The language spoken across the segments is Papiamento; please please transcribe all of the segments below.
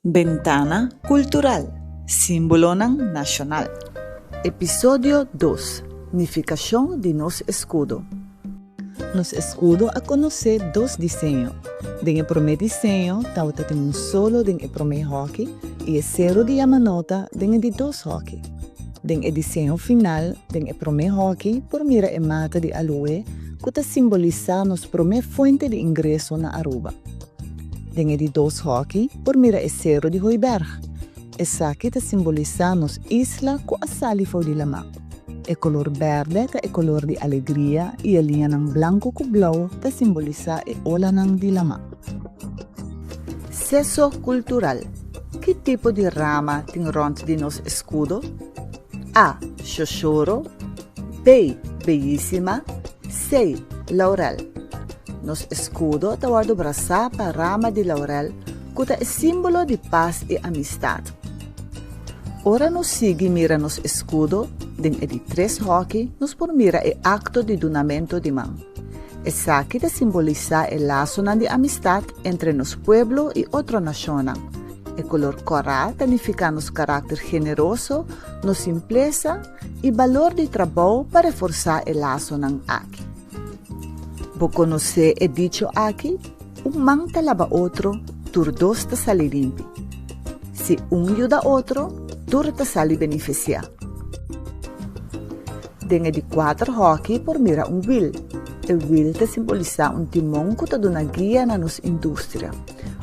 Bentana Kultural, Símbolonan Nashonal. Episodio dos, Nifikashon di nos eskudo. Nos eskudo a konosé dos diseño. Den e promé diseño tabata tin un solo den e promé hòki i e seru di Yamanota den e di dos hòki. Den e diseño final, den e promé hòki por mira e mata di aloe ku ta simbolisá nos promé fuente di ingreso na Aruba. Den e di dos hòki por mira e seru di Hooiberg. Esaki ta simbolisá nos isla ku a sali for di lamá. E kolor bèrdè ta e kolor di alegria i e liñanan blanku ku blou ta simbolisá e olanan di lamá. Seso kultural, Ki tipo di rama tin rònt di nos eskudo? A. Shoshoro B. Beyísima C. Laurel Nos eskudo ta wòrdu brasá pa rama di laurel ku ta e símbolo di pas i amistat. Ora nos sigui mira nos eskudo, den e di tres hòki nos por mira e akto di dunamentu di man. Esaki ta simbolisá e lasonan di amistat entre nos pueblo i otro nashonnan. E kolor kòrá ta nifiká nos karakter generoso, nos simplesa i balor di trabou pa reforsá e lasonan aki. Bo konosé e dicho aki? Un man ta laba otro, tur dos ta sali limpi. Si un yuda otro, tur ta sali benefisiá. Den e di kuater hòki por mira un wil. E wil ta simbolisá un timon ku ta duna guia na nos industria,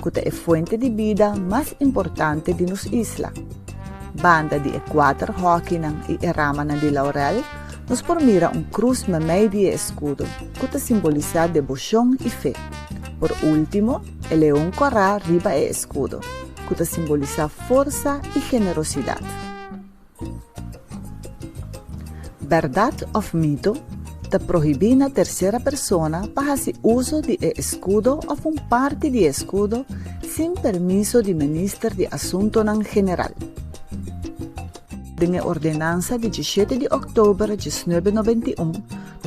ku ta e fuente di bida mas importante di nos isla. Banda di e kuater hòkinan i e ramanan di laurel, nos por mira un krus meimei di e eskudo, ku ta simbolisá deboshon i fe. Por último, e leon kòrá riba e eskudo, ku ta simbolisá forsa i generosidat. Bèrdat òf mito? Ta prohibí na tersera persona pa hasi uso di e eskudo òf un parti di e eskudo sin permiso di Minister di Asuntonan General. Den e ordenansa di djishete di òktober djesnuebe noventa i un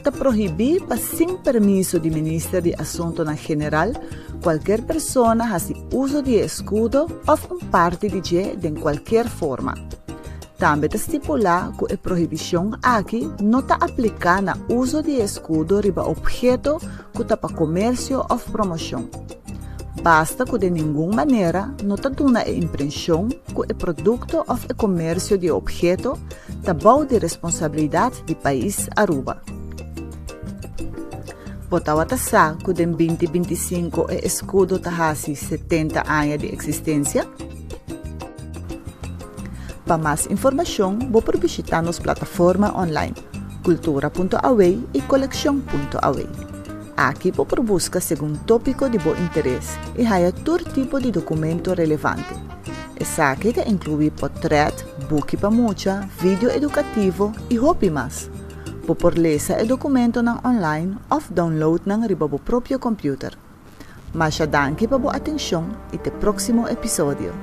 ta prohibí pa sin permiso di Minister di Asuntonan General kualker persona hasi uso di e eskudo òf un parti di dje den kualker forma. Tambe ta stipulá ku e prohibishon aki no ta apliká na uso di e eskudo riba opheto ku ta pa komersio òf promoshon. Basta ku den ningun manera no ta duna e imprenshon ku e produkto òf e komersio di e opheto ta bou di responsabilidat di pais Aruba. Bo tabata sa ku den binti 25 e eskudo ta hasi 70 aña di eksistensia? Pa mas informashon bo por bishitá nos plataforma online cultura.aw i kolekshon.aw. Aki bo por buska segun tópiko di bo interes i haya tur tipo di dokumento relevante. Esaki ta inkluí potrèt, buki pa mucha, video edukativo i hopi mas. Bo por lesa e dokumentonan online òf download nan riba bo propio kòmpiuter. Masha danki pa bo atenshon i te próksimo episodio!